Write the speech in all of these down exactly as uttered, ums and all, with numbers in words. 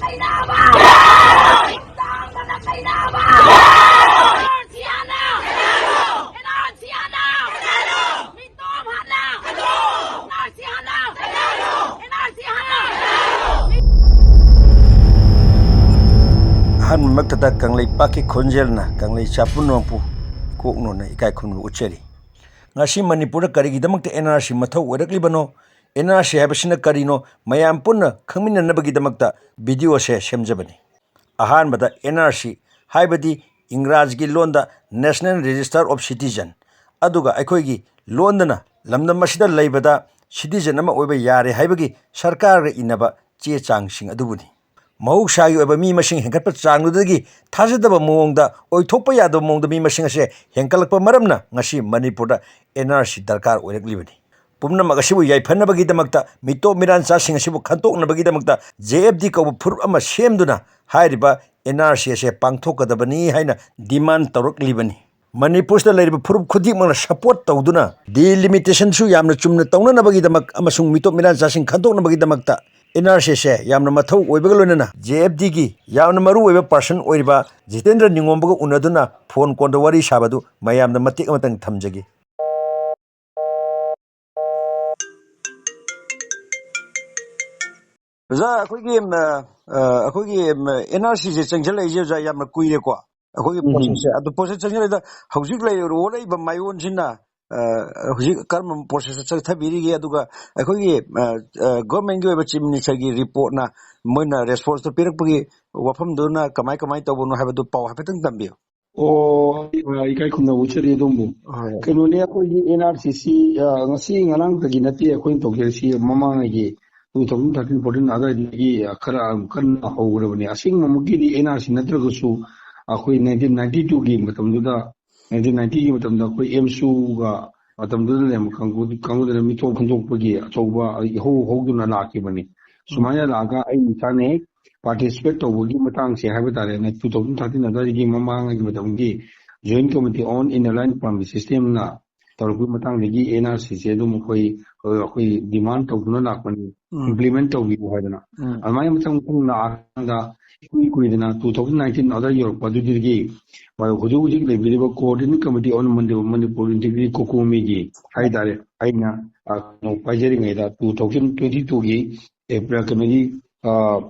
ꯀꯩꯅꯥꯕ! ꯇꯥꯡꯕꯅ ꯀꯩꯅꯥꯕ! And R C ꯍꯥꯟꯅ! And R C ꯍꯥꯟꯅ! ꯃꯤꯇꯣꯞ ꯍꯥꯟꯅ! ꯑꯦꯟ ꯑꯥꯔ ꯁꯤ ꯍꯥꯟꯅ! ꯑꯦꯟ ꯑꯥꯔ ꯁꯤ ꯍꯥꯟꯅ! ꯑꯍꯥꯟꯕꯃꯛꯇꯗ ꯀꯪꯂꯩꯄꯥꯛꯀꯤ ꯈꯣꯟꯖꯦꯜꯅ ꯀꯪꯂꯩ ꯆꯥꯄꯨꯅꯣꯝꯕꯨ ꯀꯣꯛꯅꯣꯅ ꯏꯀꯥꯏ ꯈꯨꯝꯅꯕ ꯎꯠꯆꯔꯤ꯫ ꯉꯁꯤ ꯃꯅꯤꯄꯨꯔꯗ ꯀꯔꯤꯒꯤꯗꯃꯛꯇ ꯑꯦꯟ ꯑꯥꯔ ꯁꯤ ꯃꯊꯧ ꯑꯣꯏꯔꯛꯂꯤꯕꯅꯣ, ꯑꯦꯟ ꯑꯥꯔ ꯁꯤ ꯍꯥꯏꯕꯁꯤꯅ ꯀꯔꯤꯅꯣ, ꯃꯌꯥꯝ ꯄꯨꯟꯅ ꯈꯪꯃꯤꯟꯅꯅꯕꯒꯤꯗꯃꯛꯇ ꯚꯤꯗꯤꯑꯣꯁꯦ ꯁꯦꯝꯖꯕꯅꯤ꯫ ꯑꯍꯥꯟꯕꯗ ꯑꯦꯟ ꯑꯥꯔ ꯁꯤ ꯍꯥꯏꯕꯗꯤ ꯏꯪꯒ꯭ꯔꯥꯖꯤꯒꯤ ꯂꯣꯟꯗ National Register of Citizen, ꯑꯗꯨꯒ ꯑꯩꯈꯣꯏꯒꯤ ꯂꯣꯟꯗꯅ ꯂꯝꯗꯝ ꯑꯁꯤꯗ ꯂꯩꯕꯗ ꯁꯤꯇꯤꯖꯟ ꯑꯃ ꯑꯣꯏꯕ ꯌꯥꯔꯦ ꯍꯥꯏꯕꯒꯤ ꯁꯔꯀꯥꯔꯒ ꯏꯟꯅꯕ ꯆꯦ ꯆꯥꯡꯁꯤꯡ ꯑꯗꯨꯕꯨꯅꯤ꯫ ꯃꯍꯧꯁꯥꯒꯤ ꯑꯣꯏꯕ ꯃꯤ ꯃꯁꯤꯡ ꯍꯦꯟꯒꯠꯄ ꯆꯥꯡꯗꯨꯗꯒꯤ ꯊꯥꯖꯗꯕ ꯃꯑꯣꯡꯗ, ꯑꯣꯏꯊꯣꯛꯄ ꯌꯥꯗꯕ ꯃꯑꯣꯡꯗ ꯃꯤ ꯃꯁꯤꯡ ꯑꯁꯦ ꯍꯦꯟꯒꯠꯂꯛꯄ ꯃꯔꯝꯅ ꯉꯁꯤ ꯃꯅꯤꯄꯨꯔꯗ ꯑꯦꯟ ꯑꯥꯔ ꯁꯤ ꯗꯔꯀꯥꯔ ꯑꯣꯏꯔꯛꯂꯤꯕꯅꯤ꯫ ꯄꯨꯝꯅꯃꯛ ꯑꯁꯤꯕꯨ ꯌꯥꯏꯐꯅꯕꯒꯤꯗꯃꯛꯇ, ꯃꯤꯇꯣꯞ ꯃꯤꯔꯥꯟꯆꯥꯁꯤꯡ ꯑꯁꯤꯕꯨ ꯈꯟꯇꯣꯛꯅꯕꯒꯤꯗꯃꯛꯇ ꯖꯦ ꯑꯦꯐ ꯗꯤ ꯀꯧꯕ ꯐꯨꯔꯨꯞ ꯑꯃ ꯁꯦꯝꯗꯨꯅ ꯍꯥꯏꯔꯤꯕ ꯑꯦꯟ ꯑꯥꯔ ꯁꯤ ꯑꯁꯦ ꯄꯥꯡꯊꯣꯛꯀꯗꯕꯅꯤ ꯍꯥꯏꯅ ꯗꯤꯃꯥꯟ ꯇꯧꯔꯛꯂꯤꯕꯅꯤ꯫ ꯃꯅꯤꯄꯨꯔꯁꯤꯗ ꯂꯩꯔꯤꯕ ꯐꯨꯔꯨꯞ ꯈꯨꯗꯤꯡꯃꯛꯅ ꯁꯄꯣꯔꯠ ꯇꯧꯗꯨꯅ ꯗꯤꯂꯤꯃꯤꯇꯦꯁꯟꯁꯨ ꯌꯥꯝꯅ ꯆꯨꯝꯅ ꯇꯧꯅꯅꯕꯒꯤꯗꯃꯛ ꯑꯃꯁꯨꯡ ꯃꯤꯇꯣꯞ ꯃꯤꯔꯥꯟꯆꯥꯁꯤꯡ ꯈꯟꯗꯣꯛꯅꯕꯒꯤꯗꯃꯛꯇ ꯑꯦꯟ ꯑꯥꯔ ꯁꯤ ꯑꯁꯦ ꯌꯥꯝꯅ ꯃꯊꯧ ꯑꯣꯏꯕꯒ ꯂꯣꯏꯅꯅ ꯖꯦ ꯑꯦꯐ ꯗꯤꯒꯤ ꯌꯥꯝꯅ ꯃꯔꯨ ꯑꯣꯏꯕ ꯄꯥꯔꯁꯟ ꯑꯣꯏꯔꯤꯕ ꯖꯤꯇꯦꯟꯗ꯭ꯔ ꯅꯤꯉꯣꯝꯕꯒ ꯎꯅꯗꯨꯅ ꯐꯣꯟ ꯀꯣꯟꯗ ꯋꯥꯔꯤ ꯁꯥꯕꯗꯨ ꯃꯌꯥꯝꯗ ꯃꯇꯦꯛ ꯑꯃꯇꯪ ꯊꯝꯖꯒꯦ꯫ ꯑꯣꯖꯥ, ꯑꯩꯈꯣꯏꯒꯤ, ꯑ, ꯑ, ꯑꯩꯈꯣꯏꯒꯤ, ꯑ, ꯑꯦꯟ ꯑꯥꯔ ꯁꯤꯁꯦ ꯆꯪꯁꯤꯜꯂꯛꯏꯁꯦ, ꯑꯣꯖꯥ, ꯌꯥꯝꯅ ꯀꯨꯏꯔꯦꯀꯣ꯫ ꯑꯩꯈꯣꯏꯒꯤ ꯎꯝ꯫ ꯄ꯭ꯔꯣꯁꯦꯁꯁꯦ, ꯑꯗꯨ ꯄ꯭ꯔꯣꯁꯦꯁ ꯆꯪꯁꯤꯜꯂꯛꯏꯗ ꯍꯧꯖꯤꯛ ꯂꯩꯔꯤꯕ, ꯑꯣꯜꯂꯛꯏꯕ ꯃꯌꯣꯟꯁꯤꯅ, ꯑ, ꯍꯧꯖꯤꯛ ꯀꯔꯝꯕ ꯄ꯭ꯔꯣꯁꯦꯁꯇ ꯆꯠꯊꯕꯤꯔꯤꯒꯦ? ꯑꯗꯨꯒ ꯑꯩꯈꯣꯏꯒꯤ, ꯑ, ꯑ, ꯒꯣꯔꯃꯦꯟꯒꯤ ꯑꯣꯏꯕ ꯆꯤꯐ ꯃꯤꯅꯤꯁꯇꯔꯒꯤ ꯔꯤꯄꯣꯔꯠꯅ ꯃꯣꯏꯅ ꯔꯦꯁꯄꯣꯟꯁꯇꯣ ꯄꯤꯔꯛꯄꯒꯤ ꯋꯥꯐꯝꯗꯨꯅ ꯀꯃꯥꯏ, ꯀꯃꯥꯏ ꯇꯧꯕꯅꯣ ꯍꯥꯏꯕꯗꯨ ꯄꯥꯎ ꯍꯥꯏꯐꯦꯠꯇꯪ ꯇꯝꯕꯤꯌꯨ꯫ ꯑꯣ, ꯑ, ꯏꯀꯥꯏ ꯈꯨꯝꯅꯕ ꯎꯠꯆꯔꯤ ꯑꯗꯣꯝꯕꯨ꯫ ꯍꯣꯏ꯫ ꯀꯩꯅꯣꯅꯦ, ꯑꯩꯈꯣꯏꯒꯤ ꯑꯦꯟ ꯑꯥꯔ ꯁꯤ ꯁꯤ, ꯑ, ꯉꯁꯤ ꯉꯔꯥꯡꯗꯒꯤ ꯅꯠꯇꯦ ꯑꯩꯈꯣꯏꯅ ꯇꯧꯖꯔꯤꯁꯤ, ꯃꯃꯥꯡꯉꯩꯒꯤ ꯇꯨ ꯊꯥꯎꯖꯟ ꯊꯥꯔꯇꯤꯟ ꯐꯣꯔꯇꯤꯟ ꯑꯗꯨꯋꯥꯏꯗꯒꯤ, ꯑ, ꯈꯔ ꯀꯟꯅ ꯍꯧꯈ꯭ꯔꯕꯅꯤ꯫ ꯑꯁꯦꯡꯕꯃꯛꯀꯤꯗꯤ ꯑꯦꯟ ꯑꯥꯔ ꯁꯤ ꯅꯠꯇ꯭ꯔꯒꯁꯨ ꯑꯩꯈꯣꯏ ꯅꯥꯏꯟꯇꯤꯟ ꯅꯥꯏꯟꯇꯤ ꯇꯨꯒꯤ ꯃꯇꯝꯗꯨꯗ, ꯅꯥꯏꯟꯇꯤꯟ ꯅꯥꯏꯟꯇꯤꯒꯤ ꯃꯇꯝꯗ ꯑꯩꯈꯣꯏ ꯑꯦꯝꯁꯨꯒ ꯃꯇꯝꯗꯨꯗ ꯂꯩꯔꯝꯕ ꯀꯥꯡꯕꯨ-, ꯀꯥꯡꯕꯨꯗꯨꯅ ꯃꯤꯇꯣꯞ ꯈꯟꯗꯣꯛꯄꯒꯤ ꯑꯆꯧꯕ ꯏꯍꯧ ꯍꯧꯗꯨꯅ ꯂꯥꯛꯈꯤꯕꯅꯤ꯫ ꯁꯨꯃꯥꯏꯅ ꯂꯥꯛꯑꯒ ꯑꯩ ꯏꯁꯥꯅ ꯍꯦꯛ ꯄꯥꯔꯇꯤꯁꯤꯄꯦꯠ ꯇꯧꯕꯒꯤ ꯃꯇꯥꯡꯁꯦ ꯍꯥꯏꯕ ꯇꯥꯔꯦꯅꯦ, ꯇꯨ ꯊꯥꯎꯖꯟ ꯊꯥꯔꯇꯤꯟ ꯑꯗꯨꯋꯥꯏꯗꯒꯤ ꯃꯃꯥꯡꯒꯤ ꯃꯇꯝꯒꯤ Joint Committee on Inner Line Permit Systemꯅ ꯇꯧꯔꯛꯄꯒꯤ ꯃꯇꯥꯡꯗꯒꯤ ꯑꯦꯟ ꯑꯥꯔ ꯁꯤꯁꯦ ꯑꯗꯨꯝ ꯑꯩꯈꯣꯏ, ꯑꯩꯈꯣꯏ ꯗꯤꯃꯥꯟ ꯇꯧꯗꯨꯅ ꯂꯥꯛꯄꯅꯤ, ꯎꯝ꯫ ꯏꯝꯄ꯭ꯂꯤꯃꯦꯟ ꯇꯧꯕꯤꯌꯨ ꯍꯥꯏꯗꯅ꯫ ꯎꯝ꯫ ꯑꯗꯨꯃꯥꯏꯅ ꯃꯊꯪ ꯃꯊꯪ ꯂꯥꯛꯑꯀꯥꯟꯗ ꯏꯀꯨꯏ ꯀꯨꯏꯗꯅ two thousand nineteen ꯑꯗ ꯌꯧꯔꯛꯄ ꯑꯗꯨꯗꯒꯤ ꯍꯧꯖꯤꯛ ꯍꯧꯖꯤꯛ ꯂꯩꯕꯤꯔꯤꯕ Coordinating Committee on Manipur Integrity, ꯀꯣꯀꯣꯃꯤꯒꯤ ꯍꯥꯏꯇꯥꯔꯦ, ꯑꯩꯅ, ꯑ, ꯀꯩꯅꯣ ꯄꯥꯏꯖꯔꯤꯉꯩꯗ two thousand twenty two ꯒꯤ ꯑꯦꯄ꯭ꯔꯤꯜ, ꯀꯩꯅꯣꯒꯤ, ꯑ,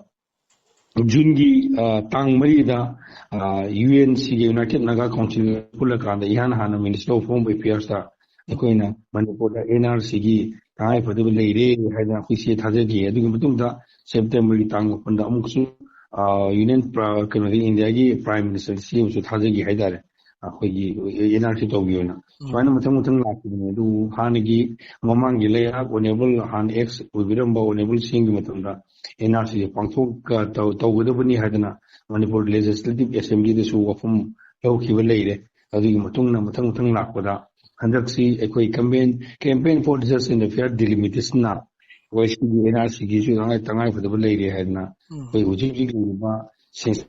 ꯖꯨꯟꯒꯤ, ꯑ, ꯇꯥꯡ ꯃꯔꯤꯗ, ꯑ, ꯌꯨ ꯑꯦꯟ ꯁꯤꯒꯤ United Naga Council ꯄꯨꯜꯂꯀꯥꯟꯗ ꯏꯍꯥꯟ ꯍꯥꯟꯅ Minister of Home Affairs ꯇ ꯑꯩꯈꯣꯏꯅ ꯃꯅꯤꯄꯨꯔꯗ ꯑꯦꯟ ꯑꯥꯔ ꯁꯤꯒꯤ ꯇꯉꯥꯏ ꯐꯗꯕ ꯂꯩꯔꯦ ꯍꯥꯏꯗꯅ ꯑꯩꯈꯣꯏ ꯆꯦ ꯊꯥꯖꯈꯤ꯫ ꯑꯗꯨꯒꯤ ꯃꯇꯨꯡꯗ ꯁꯦꯞꯇꯦꯝꯕꯔꯒꯤ ꯇꯥꯡ ꯃꯥꯄꯟꯗ ꯑꯃꯨꯛꯁꯨ, ꯑ, ꯌꯨꯅꯤꯌꯟ ꯄ꯭ꯔ-, ꯀꯩꯅꯣꯗꯒꯤ, ꯏꯟꯗꯤꯌꯥꯒꯤ Prime Minister ꯗ ꯆꯦ ꯑꯃꯁꯨ ꯊꯥꯖꯈꯤ ꯍꯥꯏꯇꯥꯔꯦ, ꯑꯩꯈꯣꯏꯒꯤ ꯑꯦꯟ ꯑꯥꯔ ꯁꯤ ꯇꯧꯕꯤꯌꯣꯅ꯫ ꯎꯝ꯫ ꯁꯨꯃꯥꯏꯅ ꯃꯊꯪ ꯃꯊꯪ ꯂꯥꯛꯈꯤꯕꯅꯦ꯫ ꯑꯗꯨꯕꯨ ꯍꯥꯟꯅꯒꯤ ꯃꯃꯥꯡꯒꯤ ꯂꯩꯔꯥꯛ Honourable ꯍꯥꯟꯅ ex ꯑꯣꯏꯕꯤꯔꯝꯕ Honourable ꯁꯤꯡꯒꯤ ꯃꯇꯝꯗ ꯑꯦꯟ ꯑꯥꯔ ꯁꯤꯁꯦ ꯄꯥꯡꯊꯣꯛ-, ꯇꯧ-, ꯇꯧꯒꯗꯕꯅꯤ ꯍꯥꯏꯗꯅ ꯃꯅꯤꯄꯨꯔ Legislative Assembly ꯗꯁꯨ ꯋꯥꯐꯝ ꯂꯧꯈꯤꯕ ꯂꯩꯔꯦ꯫ ꯑꯗꯨꯒꯤ ꯃꯇꯨꯡꯗ ꯃꯊꯪ ꯃꯊꯪ ꯂꯥꯛꯄꯗ ꯍꯟꯗꯛꯁꯤ ꯑꯩꯈꯣꯏ campaign, Campaign for Just and Fair Delimitation ꯅ ꯑꯩꯈꯣꯏ ꯁꯤꯒꯤ ꯑꯦꯟ ꯑꯥꯔ ꯁꯤꯒꯤꯁꯨ ꯇꯉꯥꯏ, ꯇꯉꯥꯏ ꯐꯗꯕ ꯂꯩꯔꯦ ꯍꯥꯏꯗꯅ ꯎꯝ꯫ ꯑꯩꯈꯣꯏ ꯍꯧꯖꯤꯛ ꯍꯧꯖꯤꯛ ꯂꯩꯔꯤꯕ ꯁꯦꯟ-,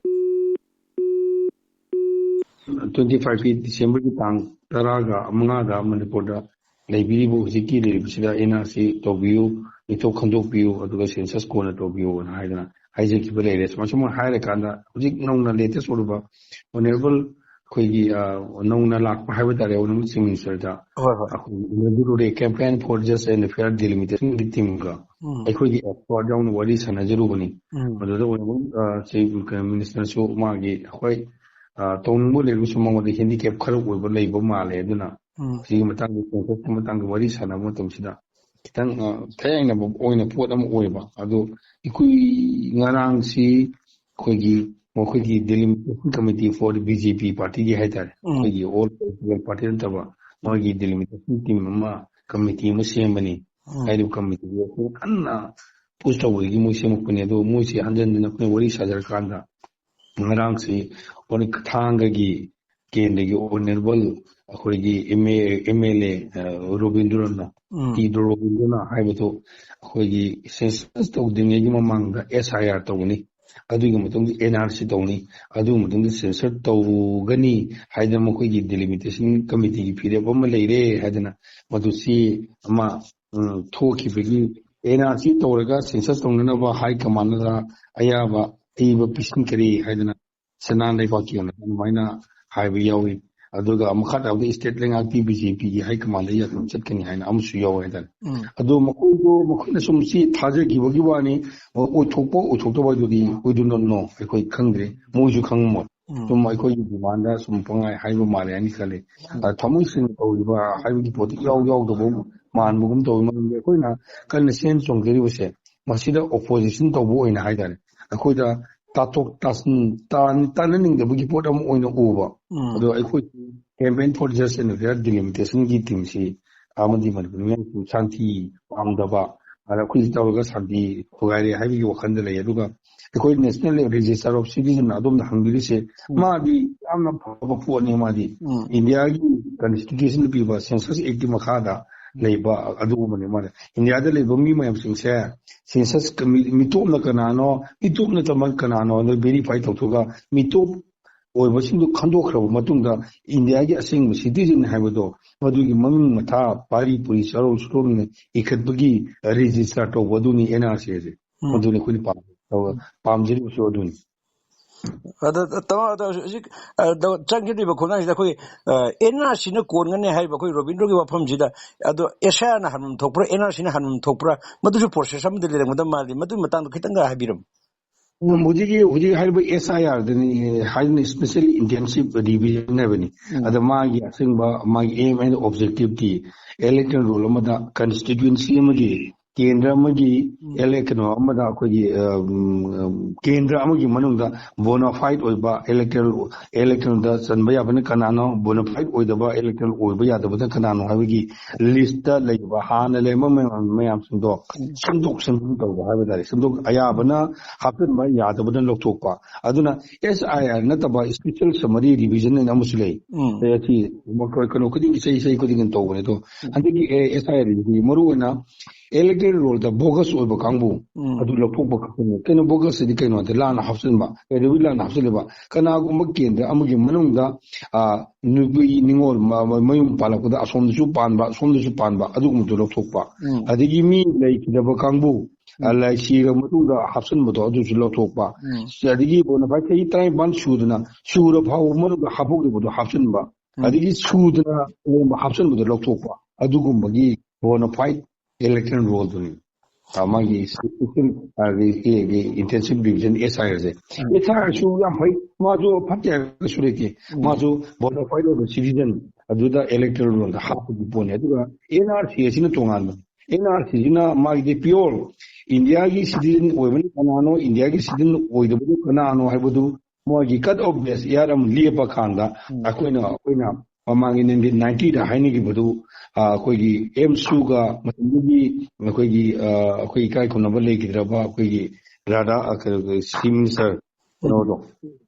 twenty five ꯀꯤ ꯗꯤꯁꯦꯝꯕꯔꯒꯤ ꯇꯥꯡ ꯇꯔꯥꯒ ꯃꯉꯥꯗ ꯃꯅꯤꯄꯨꯔꯗ ꯂꯩꯕꯤꯔꯤꯕ ꯍꯧꯖꯤꯛꯀꯤ ꯂꯩꯔꯤꯕꯁꯤꯗ ꯑꯦꯟ ꯑꯥꯔ ꯁꯤ ꯇꯧꯕꯤꯌꯨ, ꯏꯊꯣꯛ ꯈꯟꯗꯣꯛꯄꯤꯌꯨ, ꯑꯗꯨꯒ census ꯀꯣꯟꯅ ꯇꯧꯕꯤꯌꯨꯅ ꯍꯥꯏꯗꯅ ꯍꯥꯏꯖꯈꯤꯕ ꯂꯩꯔꯦ꯫ ꯁꯨꯃꯥꯏ ꯁꯨꯝ ꯍꯥꯏꯔꯀꯥꯟꯗ ꯍꯧꯖꯤꯛ ꯅꯧꯅ latest ꯑꯣꯏꯔꯕ Honourable ꯑꯩꯈꯣꯏꯒꯤ, ꯑ, ꯅꯧꯅ ꯂꯥꯛꯄ ꯍꯥꯏꯕ ꯇꯥꯔꯦ, Honourable Chief Minister ꯗ ꯍꯣꯏ, ꯍꯣꯏ꯫ ꯑꯩꯈꯣꯏꯒꯤ ꯏꯟꯅꯕꯤꯔꯨꯔꯦ Campaign for Just and Fair Delimitation ꯒꯤ team ꯒ ꯎꯝ꯫ ꯑꯩꯈꯣꯏꯒꯤ expert ꯌꯥꯎꯅ ꯋꯥꯔꯤ ꯁꯥꯟꯅꯖꯔꯨꯕꯅꯤ꯫ ꯎꯝ꯫ ꯃꯗꯨꯗ Honourable, ꯑ, Chief Minister ꯁꯨ ꯃꯥꯒꯤ ꯑꯩꯈꯣꯏ, ꯑ, ꯇꯧꯅꯤꯡꯕ ꯂꯩꯔꯒꯁꯨ ꯃꯉꯣꯟꯗ handicap ꯈꯔ ꯑꯣꯏꯕ ꯂꯩꯕ ꯃꯥꯜꯂꯦ꯫ ꯑꯗꯨꯅ ꯎꯝ꯫ ꯁꯤꯒꯤ ꯃꯇꯥꯡꯗ, census ꯀꯤ ꯃꯇꯥꯡꯗ ꯋꯥꯔꯤ ꯁꯥꯟꯅꯕ ꯃꯇꯝꯁꯤꯗ ꯈꯤꯇꯪ, ꯑ, ꯊꯌꯥꯏꯅꯕ ꯑꯣꯏꯅ ꯄꯣꯠ ꯑꯃ ꯑꯣꯏꯕ꯫ ꯑꯗꯣ ꯏꯀꯨꯏ ꯉꯔꯥꯡꯁꯤ ꯑꯩꯈꯣꯏꯒꯤ, ꯃꯈꯣꯏꯒꯤ Delimitation Committee for B J P party ꯒꯤ ꯍꯥꯏꯇꯥꯔꯦ, ꯎꯝ꯫ ꯑꯩꯈꯣꯏꯒꯤ All Political Party ꯅꯠꯇꯕ, ꯃꯣꯏꯒꯤ delimitation team ꯑꯃ, committee ꯑꯃ ꯁꯦꯝꯕꯅꯤ꯫ ꯎꯝ꯫ ꯍꯥꯏꯔꯤꯕ committee ꯗꯨ ꯑꯩꯈꯣꯏ ꯀꯟꯅ push ꯇꯧꯕꯗꯒꯤ ꯃꯣꯏ ꯁꯦꯝꯃꯛꯄꯅꯤ꯫ ꯑꯗꯣ ꯃꯣꯏꯁꯤ ꯍꯟꯖꯟ ꯍꯟꯖꯟꯅ ꯑꯩꯈꯣꯏꯅ ꯋꯥꯔꯤ ꯁꯥꯖꯔꯀꯥꯟꯗ ꯉꯔꯥꯡꯁꯤ ꯊꯥꯡꯒꯒꯤ ꯀꯦꯟꯗ꯭ꯔꯒꯤ Honourable ꯑꯩꯈꯣꯏꯒꯤ M A, M L A, ꯑ, ꯔꯣꯕꯤꯟꯗ꯭ꯔꯅ, ꯎꯝ꯫ ꯇꯤ ꯔꯣꯕꯤꯟꯗ꯭ꯔꯅ ꯍꯥꯏꯕꯗꯨ ꯑꯩꯈꯣꯏꯒꯤ census ꯇꯧꯗ꯭ꯔꯤꯉꯩꯒꯤ ꯃꯃꯥꯡꯗ S I R ꯇꯧꯒꯅꯤ꯫ ꯑꯗꯨꯒꯤ ꯃꯇꯨꯡꯗ ꯑꯦꯟ ꯑꯥꯔ ꯁꯤ ꯇꯧꯅꯤ, ꯑꯗꯨꯒꯤ ꯃꯇꯨꯡꯗ ꯁꯦꯟꯁꯔ ꯇꯧꯒꯅꯤ ꯍꯥꯏꯗꯅ ꯃꯈꯣꯏꯒꯤ ꯗꯤꯂꯤꯃꯤꯇꯦꯁꯟ ꯀꯃꯤꯇꯤꯒꯤ ꯐꯤꯔꯦꯞ ꯑꯃ ꯂꯩꯔꯦ ꯍꯥꯏꯗꯅ ꯃꯗꯨ ꯆꯦ ꯑꯃ, ꯎꯝ, ꯊꯣꯛꯈꯤꯕꯒꯤ ꯑꯦꯟ ꯑꯥꯔ ꯁꯤ ꯇꯧꯔꯒ ꯁꯦꯟꯁꯁ ꯇꯧꯅꯅꯕ ꯍꯥꯏ ꯀꯃꯥꯟꯗꯗ ꯑꯌꯥꯕ ꯑꯏꯕ ꯄꯤꯁꯤꯟꯈ꯭ꯔꯦ ꯍꯥꯏꯗꯅ ꯁꯅꯥ ꯂꯩꯕꯥꯛꯀꯤ ꯑꯣꯏꯅ ꯑꯗꯨꯃꯥꯏꯅ ꯍꯥꯏꯕ ꯌꯥꯎꯏ꯫ ꯑꯗꯨꯒ ꯃꯈꯥ ꯇꯥꯕꯗ ꯁ꯭ꯇꯦꯠ ꯂꯩꯉꯥꯛꯀꯤ ꯕꯤ ꯖꯦ ꯄꯤꯒꯤ ꯍꯥꯏ ꯀꯃꯥꯟꯗ ꯌꯥꯊꯪ ꯆꯠꯀꯅꯤ ꯍꯥꯏꯅ ꯑꯃꯁꯨ ꯌꯥꯎꯋꯦ ꯍꯥꯏꯇꯥꯔꯦ꯫ ꯎꯝ꯫ ꯑꯗꯣ ꯃꯈꯣꯏꯗꯣ, ꯃꯈꯣꯏꯅ ꯁꯨꯝ ꯁꯤ ꯊꯥꯖꯈꯤꯕꯒꯤ ꯋꯥꯅꯤ, ꯑꯣꯏꯊꯣꯛꯄ ꯑꯣꯏꯊꯣꯛꯇꯕ ꯍꯥꯏꯗꯨꯗꯤ ꯑꯩꯈꯣꯏꯗꯨ ꯅꯣ, ꯑꯩꯈꯣꯏ ꯈꯪꯗ꯭ꯔꯦ, ꯃꯣꯏꯁꯨ ꯈꯪꯉꯝꯃꯣꯏ꯫ ꯎꯝ꯫ ꯁꯨꯝ ꯑꯩꯈꯣꯏꯒꯤ ꯗꯤꯃꯥꯟꯗ ꯁꯨꯝ ꯄꯪꯉꯥꯏ ꯍꯥꯏꯕ ꯃꯥꯜꯂꯦ ꯍꯥꯏꯅ ꯈꯜꯂꯤ꯫ ꯎꯝ꯫ ꯑ, ꯊꯃꯣꯏ ꯁꯦꯡꯅ ꯇꯧꯔꯤꯕ ꯍꯥꯏꯕꯒꯤ ꯄꯣꯠꯇꯨ ꯏꯌꯥꯎ ꯌꯥꯎꯗꯕ ꯃꯥꯟꯕꯒꯨꯝ ꯇꯧꯋꯤ꯫ ꯃꯔꯝꯗꯤ ꯑꯩꯈꯣꯏꯅ ꯀꯟꯅ ꯁꯦꯟ ꯆꯣꯡꯖꯔꯤꯕꯁꯦ ꯃꯁꯤꯗ ꯑꯣꯄꯣꯖꯤꯁꯟ ꯇꯧꯕ ꯑꯣꯏꯅ ꯍꯥꯏꯇꯥꯔꯦ, ꯑꯩꯈꯣꯏꯗ ꯇꯥꯊꯣꯛ ꯇꯥꯁꯤꯟ ꯇꯥꯟ-, ꯇꯥꯟꯅꯅꯤꯡꯗꯕꯒꯤ ꯄꯣꯠ ꯑꯃ ꯑꯣꯏꯅ ꯎꯕ꯫ ꯎꯝ꯫ ꯑꯗꯣ ꯑꯩꯈꯣꯏ Campaign for Just and Fair Delimitation ꯒꯤ ꯇꯤꯝꯁꯤ ꯑꯃꯗꯤ ꯃꯅꯤꯄꯨꯔ ꯃꯤꯌꯥꯝꯁꯤꯡ ꯁꯥꯟꯇꯤ ꯄꯥꯝꯗꯕ, ꯑꯗ ꯑꯩꯈꯣꯏꯁꯤ ꯇꯧꯔꯒ ꯁꯥꯟꯇꯤ ꯊꯨꯒꯥꯏꯔꯦ ꯍꯥꯏꯕꯒꯤ ꯋꯥꯈꯜꯗ ꯂꯩ꯫ ꯑꯗꯨꯒ ꯑꯩꯈꯣꯏ National Register of Citizen ꯑꯗꯣꯝꯗ ꯍꯪꯕꯤꯔꯤꯁꯦ, ꯎꯝ꯫ ꯃꯥꯗꯤ ꯌꯥꯝꯅ ꯐꯕ ꯄꯣꯠꯅꯤ꯫ ꯃꯥꯗꯤ ꯎꯝ꯫ ꯏꯟꯗꯤꯌꯥꯒꯤ ꯀꯟꯁꯇꯤꯇ꯭ꯌꯨꯁꯟꯗ ꯄꯤꯕ ꯁꯦꯟꯁꯁ ꯑꯦꯛꯀꯤ ꯃꯈꯥꯗ ꯂꯩꯕ ꯑꯗꯨꯒꯨꯝꯕꯅꯤ꯫ ꯃꯥꯗꯤ ꯏꯟꯗꯤꯌꯥꯗ ꯂꯩꯕ ꯃꯤ ꯃꯌꯥꯝꯁꯤꯡꯁꯦ ꯁꯦꯟꯁꯁ ꯀꯃꯤ-, ꯃꯤꯇꯣꯞꯅ ꯀꯅꯥꯅꯣ, ꯃꯤꯇꯣꯞ ꯅꯠꯇꯕ ꯀꯅꯥꯅꯣ ꯑꯗꯨ ꯚꯦꯔꯤꯐꯥꯏ ꯇꯧꯊꯣꯛꯑꯒ ꯃꯤꯇꯣꯞ ꯑꯣꯏꯕꯁꯤꯡꯗꯨ ꯈꯟꯗꯣꯛꯈ꯭ꯔꯕ ꯃꯇꯨꯡꯗ ꯏꯟꯗꯤꯌꯥꯒꯤ ꯑꯁꯦꯡꯕ ꯁꯤꯇꯤꯖꯟ ꯍꯥꯏꯕꯗꯣ ꯃꯗꯨꯒꯤ ꯃꯃꯤꯡ ꯃꯊꯥ ꯄꯥꯔꯤ ꯄꯨꯔꯤ ꯆꯔꯣꯜ ꯁꯨꯔꯣꯜꯅ ꯏꯈꯠꯄꯒꯤ ꯔꯦꯖꯤꯁꯇꯥꯔ ꯇꯧꯕ ꯑꯗꯨꯅꯤ ꯑꯦꯟ ꯑꯥꯔ ꯁꯤ ꯑꯁꯦ꯫ ꯎꯝ꯫ ꯃꯗꯨꯅꯤ ꯑꯩꯈꯣꯏꯅ ꯄꯥꯝ-, ꯇꯧ-, ꯄꯥꯝꯖꯔꯤꯕꯁꯨ ꯑꯗꯨꯅꯤ꯫ ꯑꯗ, ꯇꯥꯃꯣ, ꯑꯗ ꯍꯧꯖꯤꯛ, ꯑ, ꯗ-, ꯆꯪꯒꯗꯧꯔꯤꯕ ꯈꯣꯡꯊꯥꯡꯁꯤꯗ ꯑꯩꯈꯣꯏ, ꯑ, ꯑꯦꯟ ꯑꯥꯔ ꯁꯤꯅ ꯀꯣꯟꯒꯅꯤ ꯍꯥꯏꯔꯤꯕ ꯑꯩꯈꯣꯏ ꯔꯣꯕꯤꯟꯗ꯭ꯔꯣꯒꯤ ꯋꯥꯐꯝꯁꯤꯗ, ꯑꯗꯣ ꯑꯦꯁ ꯑꯥꯏ ꯑꯥꯔꯅ ꯍꯟꯐꯝ ꯊꯣꯛꯄ꯭ꯔꯥ, ꯑꯦꯟ ꯑꯥꯔ ꯁꯤꯅ ꯍꯟꯐꯝ ꯊꯣꯛꯄ꯭ꯔꯥ, ꯃꯗꯨꯁꯨ ꯄ꯭ꯔꯣꯁꯦꯁ ꯑꯃꯗꯤ ꯂꯩꯔꯝꯒꯗꯕ ꯃꯥꯜꯂꯤ꯫ ꯃꯗꯨꯒꯤ ꯃꯇꯥꯡꯗ ꯈꯤꯇꯪꯒ ꯍꯥꯏꯕꯤꯔꯝꯃꯨ꯫ ꯎꯝ, ꯍꯧꯖꯤꯛꯀꯤ, ꯍꯧꯖꯤꯛ ꯍꯥꯏꯔꯤꯕ ꯑꯦꯁ ꯑꯥꯏ ꯑꯥꯔꯗꯅꯤ ꯍꯥꯏꯗꯅ ꯏꯁꯄꯤꯁꯦꯜ ꯏꯟꯇꯦꯟꯁꯤꯞ ꯔꯤꯚꯤꯖꯟ ꯍꯥꯏꯕꯅꯤ꯫ ꯎꯝ꯫ ꯑꯗ ꯃꯥꯒꯤ ꯑꯁꯦꯡꯕ ꯃꯥꯒꯤ ꯑꯦꯝ ꯑꯦꯟ ꯑꯣꯕꯖꯦꯛꯇꯤꯞꯇꯤ ꯏꯂꯦꯛꯇꯣꯔꯦꯜ ꯔꯣꯜ ꯑꯃꯗ ꯀꯟꯁꯇꯤꯇ꯭ꯌꯨꯟꯁꯤ ꯑꯃꯒꯤ ꯀꯦꯟꯗ꯭ꯔ ꯑꯃꯒꯤ ꯎꯝ꯫ ꯑꯦꯂꯦ-, ꯀꯩꯅꯣ ꯑꯃꯗ ꯑꯩꯈꯣꯏꯒꯤ, ꯑ, ꯎꯝ, ꯀꯦꯟꯗ꯭ꯔ ꯑꯃꯒꯤ ꯃꯅꯨꯡꯗ ꯕꯣꯅꯥꯐꯥꯏꯠ ꯑꯣꯏꯕ ꯏꯂꯦꯛꯇꯣꯔꯦꯜ, ꯏꯂꯦꯛꯇꯣꯔꯦꯜꯗ ꯆꯟꯕ ꯌꯥꯕꯅ ꯀꯅꯥꯅꯣ, ꯕꯣꯅꯥꯐꯥꯏꯠ ꯑꯣꯏꯗꯕ ꯏꯂꯦꯛꯇꯣꯔꯦꯜ ꯑꯣꯏꯕ ꯌꯥꯗꯕꯅ ꯀꯅꯥꯅꯣ ꯍꯥꯏꯕꯒꯤ ꯂꯤꯁꯇ ꯂꯩꯕ, ꯍꯥꯟꯅ ꯂꯩꯔꯝꯕ ꯃꯌꯥꯝ, ꯃꯌꯥꯝꯁꯤꯡꯗꯣ ꯁꯦꯝꯗꯣꯛ ꯁꯦꯝꯖꯤꯟ ꯇꯧꯕ ꯍꯥꯏꯕ ꯇꯥꯔꯦ꯫ ꯁꯦꯝꯗꯣꯛ, ꯑꯌꯥꯕꯅ ꯍꯥꯞꯆꯤꯟꯕ, ꯌꯥꯗꯕꯅ ꯂꯧꯊꯣꯛꯄ꯫ ꯑꯗꯨꯅ ꯑꯦꯁ ꯑꯥꯏ ꯑꯥꯔ ꯅꯠꯇꯕ ꯏꯁꯄꯤꯁꯦꯜ ꯁꯃꯔꯤ ꯔꯤꯚꯤꯖꯟ ꯍꯥꯏꯅ ꯑꯃꯁꯨ ꯂꯩ꯫ ꯎꯝ꯫ ꯑꯦ, ꯑꯁꯤ ꯃꯈꯣꯏ ꯀꯩꯅꯣ ꯈꯨꯗꯤꯡꯒꯤ ꯆꯍꯤ, ꯆꯍꯤ ꯈꯨꯗꯤꯡꯒꯤ ꯇꯧꯕꯅꯦ꯫ ꯑꯗꯣ ꯎꯝ꯫ ꯍꯟꯗꯛꯀꯤ ꯑꯦ, ꯑꯦꯁ ꯑꯥꯏ ꯑꯥꯔ ꯃꯔꯨ ꯑꯣꯏꯅ electoral roll ꯗ bogus ꯑꯣꯏꯕ ꯀꯥꯡꯕꯨ, ꯎꯝ꯫ ꯑꯗꯨ ꯂꯧꯊꯣꯛꯄ ꯈꯛꯇꯅꯤ꯫ ꯀꯩꯅꯣ bogus ꯍꯥꯏꯗꯤ ꯀꯩꯅꯣ ꯍꯥꯏꯗꯤ ꯂꯥꯟꯅ ꯍꯥꯞꯆꯤꯟꯕ, ꯀꯩꯗꯧꯕꯩ ꯂꯥꯟꯅ ꯍꯥꯞꯆꯤꯜꯂꯤꯕ? ꯀꯅꯥꯒꯨꯝꯕ ꯀꯦꯟꯗ꯭ꯔ ꯑꯃꯒꯤ ꯃꯅꯨꯡꯗ, ꯑ, ꯅꯨꯄꯤ ꯅꯤꯉꯣꯜ ꯃ-, ꯃ-, ꯃꯌꯨꯝ ꯄꯥꯜꯂꯛꯄꯗ ꯑꯁꯣꯝꯗꯁꯨ ꯄꯥꯟꯕ, ꯑꯁꯣꯝꯗꯁꯨ ꯄꯥꯟꯕ, ꯑꯗꯨꯒꯨꯝꯕꯗꯨ ꯂꯧꯊꯣꯛꯄ꯫ ꯎꯝ꯫ ꯑꯗꯒꯤ ꯃꯤ ꯂꯩꯈꯤꯗꯕ ꯀꯥꯡꯕꯨ, ꯑ, ꯎꯝ꯫ ꯂꯩ ꯁꯤꯔꯕ ꯃꯇꯨꯡꯗ ꯍꯥꯞꯆꯤꯟꯕꯗꯣ ꯑꯗꯨꯁꯨ ꯂꯧꯊꯣꯛꯄ꯫ ꯎꯝ꯫ ꯑꯗꯒꯤ bona fide ꯆꯍꯤ ꯇꯔꯥꯅꯤꯄꯥꯟ ꯁꯨꯗꯅ, ꯁꯨꯔ ꯐꯥꯎꯕ ꯃꯅꯨꯡꯗ ꯍꯥꯞꯄꯧꯔꯤꯕꯗꯣ ꯍꯥꯞꯆꯤꯟꯕ꯫ ꯎꯝ꯫ ꯑꯗꯒꯤ ꯁꯨꯗꯅ ꯂꯩꯔꯝꯕ ꯍꯥꯞꯆꯤꯟꯕꯗꯣ ꯂꯧꯊꯣꯛꯄ꯫ ꯑꯗꯨꯒꯨꯝꯕꯒꯤ bona fide electoral roll ꯗꯨꯅꯤ꯫ ꯑ, ꯃꯥꯒꯤ system, ꯑ, ꯒꯤ, ꯒꯤ, ꯒꯤ intensive revision, S I R say. Um. S I R ꯁꯨ ꯌꯥꯝ ꯐꯩ꯫ ꯃꯥꯁꯨ ꯐꯠꯇꯦ ꯍꯥꯏꯕ ꯀꯩꯁꯨ ꯂꯩꯇꯦ꯫ ꯎꯝ꯫ ꯃꯥꯁꯨ bona fide ꯑꯣꯏꯕ citizen ꯑꯗꯨꯗ electoral roll ꯗ ꯍꯥꯞꯄꯒꯤ ꯄꯣꯠꯅꯤ꯫ ꯑꯗꯨꯒ N R C ꯑꯁꯤꯅ ꯇꯣꯉꯥꯟꯕ꯫ N R C ꯁꯤꯅ ꯃꯥꯒꯤꯗꯤ pure India ꯒꯤ citizen ꯑꯣꯏꯕꯅ ꯀꯅꯥꯅꯣ, India ꯒꯤ citizen ꯑꯣꯏꯗꯕꯗꯨ ꯀꯅꯥꯅꯣ ꯍꯥꯏꯕꯗꯨ ꯃꯣꯏꯒꯤ cut off base year ꯑꯃ ꯂꯦꯞꯄ ꯀꯥꯟꯗ ꯎꯝ꯫ ꯑꯩꯈꯣꯏꯅ, ꯑꯩꯈꯣꯏꯅ ꯃꯃꯥꯡꯒꯤ nineteen ninety ꯗ ꯍꯥꯏꯅꯈꯤꯕꯗꯨ, ꯑ, ꯑꯩꯈꯣꯏꯒꯤ ꯑꯦꯝꯁꯨꯒ ꯃꯇꯝꯗꯨꯒꯤ ꯑꯩꯈꯣꯏꯒꯤ, ꯑ, ꯑꯩꯈꯣꯏ ꯏꯀꯥꯏ ꯈꯨꯝꯅꯕ ꯂꯩꯈꯤꯗ꯭ꯔꯕ ꯑꯩꯈꯣꯏꯒꯤ ꯔꯥꯙꯥ, ꯑ, ꯀꯩꯅꯣ, ꯀꯩꯅꯣ, chief minister ꯀꯩꯅꯣꯗꯣ,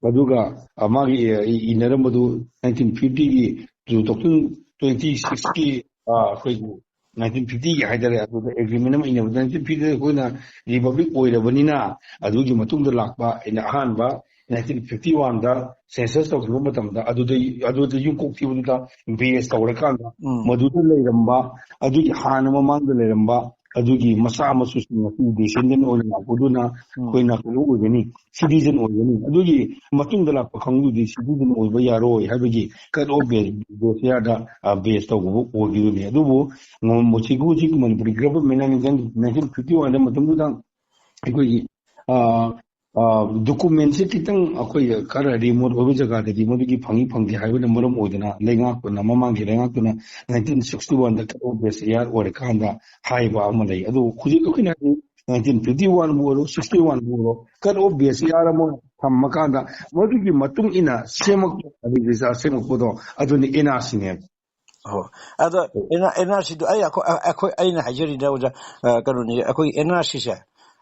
ꯑꯗꯨꯒ, ꯑ, ꯃꯥꯒꯤ, ꯑ, ꯏ-, ꯏꯅꯔꯝꯕꯗꯨ nineteen fifty ꯒꯤ two thousand twenty six ꯀꯤ, ꯑ, ꯑꯩꯈꯣꯏꯒꯤ nineteen fifty ꯒꯤ ꯍꯥꯏꯇꯥꯔꯦ, ꯑꯗꯨꯗ agreement ꯑꯃ ꯏꯅꯕꯗ nineteen fifty ꯗ ꯑꯩꯈꯣꯏꯅ republic ꯑꯣꯏꯔꯕꯅꯤꯅ, ꯑꯗꯨꯒꯤ ꯃꯇꯨꯡꯗ ꯂꯥꯛꯄ ꯑꯩꯅ ꯑꯍꯥꯟꯕ nineteen fifty one ꯗ census ꯇꯧꯈꯤꯕ ꯃꯇꯝꯗ ꯑꯗꯨꯗ, ꯑꯗꯨꯗ ꯌꯨꯝ ꯀꯣꯛ ꯊꯤꯕꯗꯨꯗ base ꯇꯧꯔꯀꯥꯟꯗ ꯎꯝ꯫ ꯃꯗꯨꯗ ꯂꯩꯔꯝꯕ, ꯑꯗꯨꯒꯤ ꯍꯥꯟꯅ ꯃꯃꯥꯡꯗ ꯂꯩꯔꯝꯕ ꯑꯗꯨꯒꯤ ꯃꯆꯥ ꯃꯁꯨꯁꯤꯡ ꯑꯁꯤ descendant ꯑꯣꯏꯅ ꯂꯥꯛꯄꯗꯨꯅ ꯎꯝ꯫ ꯑꯩꯈꯣꯏꯅ ꯀꯩꯅꯣ ꯑꯣꯏꯒꯅꯤ, citizen ꯑꯣꯏꯒꯅꯤ꯫ ꯑꯗꯨꯒꯤ ꯃꯇꯨꯡꯗ ꯂꯥꯛꯄ ꯀꯥꯡꯕꯨꯗꯤ citizen ꯑꯣꯏꯕ ꯌꯥꯔꯣꯏ ꯍꯥꯏꯕꯒꯤ cut off base, base ꯌꯥꯔꯗ, ꯑ, base ꯇꯧꯕꯕꯨ ꯑꯣꯏꯈꯤꯕꯅꯤ꯫ ꯑꯗꯨꯕꯨ ꯃ-, ꯃꯁꯤꯒꯤ ꯍꯧꯖꯤꯛ ꯃꯅꯤꯄꯨꯔꯤ government ꯅ nineteen fifty one ꯗ ꯃꯇꯝꯗꯨꯗ ꯑꯩꯈꯣꯏꯒꯤ, ꯑ, ꯑ, document ꯁꯦ ꯈꯤꯇꯪ ꯑꯩꯈꯣꯏ ꯈꯔ remote ꯑꯣꯏꯕ ꯖꯒꯥꯗꯗꯤ ꯃꯗꯨꯒꯤ ꯐꯪꯉꯤ ꯐꯪꯗꯦ ꯍꯥꯏꯕꯅ ꯃꯔꯝ ꯑꯣꯏꯗꯅ ꯂꯩꯉꯥꯛꯇꯨꯅ, ꯃꯃꯥꯡꯒꯤ ꯂꯩꯉꯥꯛꯇꯨꯅ nineteen sixty one ꯗ cut off base year ꯑꯣꯏꯔꯀꯥꯟꯗ ꯍꯥꯏꯕ ꯑꯃ ꯂꯩ꯫ ꯑꯗꯨ ꯍꯧꯖꯤꯛ ꯑꯩꯈꯣꯏꯅ nineteen fifty one ꯕꯨ ꯑꯣꯏꯔꯣ, sixty one ꯕꯨ ꯑꯣꯏꯔꯣ, cut off base year ꯑꯃ ꯊꯝꯃꯀꯥꯟꯗ ꯃꯗꯨꯒꯤ ꯃꯇꯨꯡ ꯏꯟꯅ ꯁꯦꯝꯃꯛꯄ, registrar ꯁꯦꯝꯃꯛꯄꯗꯣ ꯑꯗꯨꯅꯤ N R C ꯅꯦꯕ꯫ ꯑꯣ꯫ ꯑꯗꯣ ꯎꯝ꯫ N R, N R C ꯗꯨ ꯑꯩ, ꯑꯩꯈꯣꯏ, ꯑꯩꯈꯣꯏ, ꯑꯩꯅ ꯍꯥꯏꯖꯔꯤꯗ ꯑꯣꯖꯥ, ꯑ, ꯀꯩꯅꯣꯅꯤ, ꯑꯩꯈꯣꯏꯒꯤ N R C ꯁꯦ,